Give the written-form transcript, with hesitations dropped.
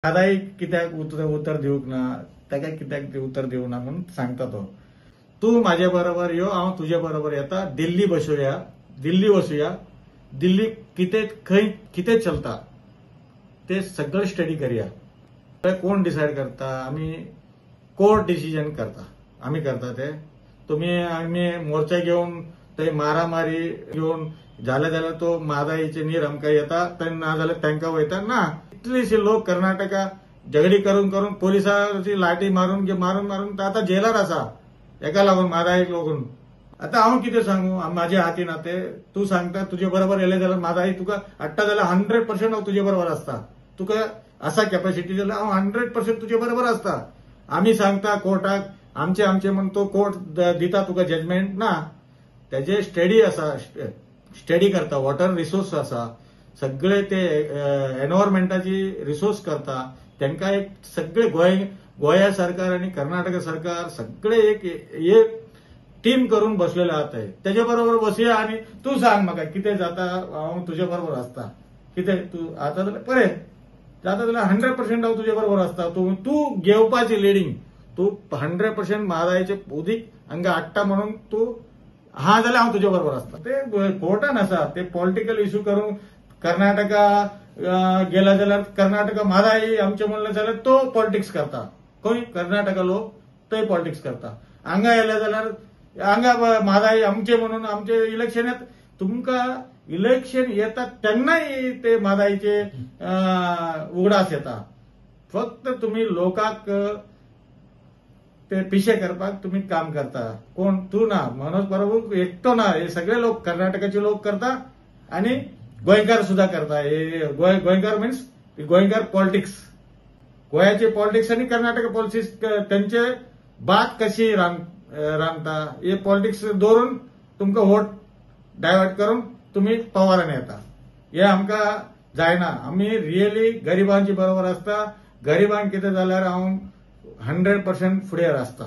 दादाई कित्याक उतर दिवंक ना, ताका कित्याक उतर दिवंक ना म्हणून सांगता तो. तूं म्हाजे बरोबर यो, हांव तुजे बरोबर येता, दिल्ली बसोया, दिल्ली वचुया, दिल्ली कितें खंय कितें चलता ते सगळें स्टडी करया. कोण डिसायड करता? आमी कोर्ट डिसिजन करता, आमी करता ते. तुमी आमी मोर्चा घेवन थंय मारामारी घेवन जालें जाल्यार तो म्हादाईचे नीर आमकां येता, थंय ना जाल्यार तांकां वयता ना. इतलेशे लोक कर्नाटका झगडी करून करून पोलिसांची लाठी मारून मारून मारून आतां जेलार आसा, एका लागून म्हादाईक लागून. आतां हांव कितें सांगू, म्हाज्या हातीन ते. तूं सांगता तुजे बरोबर येयलें जाल्यार म्हादाई तुका हाडटा जाल्यार 100% हांव तुजे बरोबर आसता. तुका आसा कॅपॅसिटी जाल्यार हांव 100% तुजे बरोबर आसता. आमी सांगता कोर्टाक आमचे आमचे म्हण तो कोर्ट दिता तुका जजमेंट ना. तेजे स्टडी आसा, स्टडी करता, वॉटर रिसोर्स आसा, सगळे ते एनवायरमेंटाची रिसोर्स करता. तांकां एक सगळे गोंया सरकार आनी कर्नाटक सरकार सगळे एक एक टीम करून बसलेले आहा. तेजे बरोबर बसया आनी तूं सांग म्हाका कितें जाता, हांव तुजे बरोबर आसता. कितें तूं आतां जाल्यार पळय जाता जाल्यार 100% हांव तुजे बरोबर आसता. तूं तूं घेवपाची लिडींग, तूं 100% म्हादाईचें उदीक हांगा हाडटा म्हणून तूं हा जाल्यार हांव तुजे बरोबर आसता. ते कोर्टान आसा, ते पॉलिटिकल इश्यू करून कर्नाटका गेला जाल्यार कर्नाटका म्हादाई आमचें म्हणलें जाल्यार तो पॉलिटिक्स करता. खंय कर्नाटका लोक थंय पॉलिटिक्स करता. हांगा येयले जाल्यार हांगा म्हादाई आमचे म्हणून आमचे इलेक्शन येता. तुमकां इलेक्शन येता तेन्नाय ते म्हादाईचे उगडास येता. फक्त तुमी लोकांक ते पिशे करपाक तुमी काम करता. कोण तूं ना, मनोज परब एकटो ना, हे सगळे लोक कर्नाटकाचे लोक करता आनी गोंयकार सुद्धा करता. हे गोंयकार मिन्स गोंयकार पॉलिटिक्स, गोंयाचे पॉलिटिक्स आनी कर्नाटक पॉलिटिक्स तेंचे बात कशी रांदता हे पॉलिटिक्स दवरून तुमकां वोट डायवर्ट करून तुमी पवारान येता. हे आमकां जायना. आमी रियली गरिबांची बरोबर आसता. गरिबांक कितें जाल्यार हांव 100% फुडें आसता.